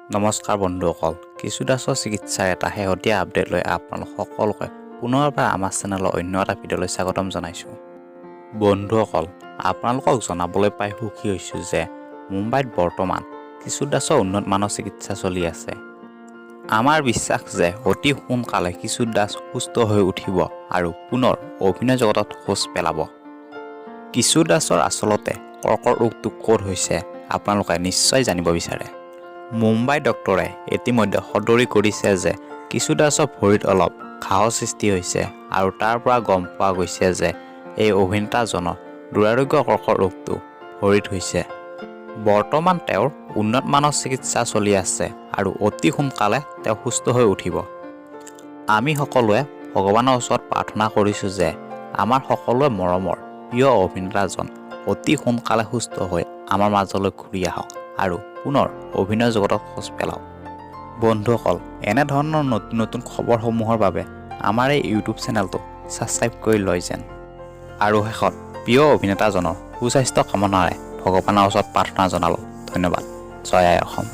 নমস্কাৰ বন্ধুসকল, কিশোৰ দাসৰ চিকিৎসাৰ এটা শেহতীয়া আপডেট লৈ আপোনালোক সকলোকে পুনৰবাৰ আমাৰ চেনেলৰ অন্য এটা ভিডিঅ'লৈ স্বাগতম জনাইছোঁ। বন্ধুসকল, আপোনালোকক জনাবলৈ পাই সুখী হৈছোঁ যে মুম্বাইত বৰ্তমান কিশোৰ দাসৰ উন্নত মানৰ চিকিৎসা চলি আছে। আমাৰ বিশ্বাস যে অতি সোনকালে কিশোৰ দাস সুস্থ হৈ উঠিব আৰু পুনৰ অভিনয় জগতত খোজ পেলাব। কিশোৰ দাসৰ আচলতে কৰ্কট ৰোগটো ক'ত হৈছে, আপোনালোকে নিশ্চয় জানিব বিচাৰে। মুম্বাই ডক্তৰে ইতিমধ্যে সদৰি কৰিছে যে কিশোৰ দাসৰ ভৰিত অলপ ঘাঁহৰ সৃষ্টি হৈছে আৰু তাৰ পৰা গম পোৱা গৈছে যে এই অভিনেতাজনৰ দুৰাৰোগ্য কৰ্কট ৰোগটো ভৰিত হৈছে। বৰ্তমান তেওঁৰ উন্নত মানৰ চিকিৎসা চলি আছে আৰু অতি সোনকালে তেওঁ সুস্থ হৈ উঠিব। আমি সকলোৱে ভগৱানৰ ওচৰত প্ৰাৰ্থনা কৰিছোঁ যে আমাৰ সকলোৰে মৰমৰ প্ৰিয় অভিনেতাজন অতি সোনকালে সুস্থ হৈ আমাৰ মাজলৈ ঘূৰি আহক আৰু পুনৰ অভিনয় জগতত খোজ পেলাওক। বন্ধুসকল, এনেধৰণৰ নতুন নতুন খবৰসমূহৰ বাবে আমাৰ এই ইউটিউব চেনেলটো ছাবস্ক্ৰাইব কৰি লয় যেন। আৰু শেষত প্ৰিয় অভিনেতাজনৰ সুস্বাস্থ্য কামনাৰে ভগৱানৰ ওচৰত প্ৰাৰ্থনা জনালোঁ। ধন্যবাদ। জয় আই অসম।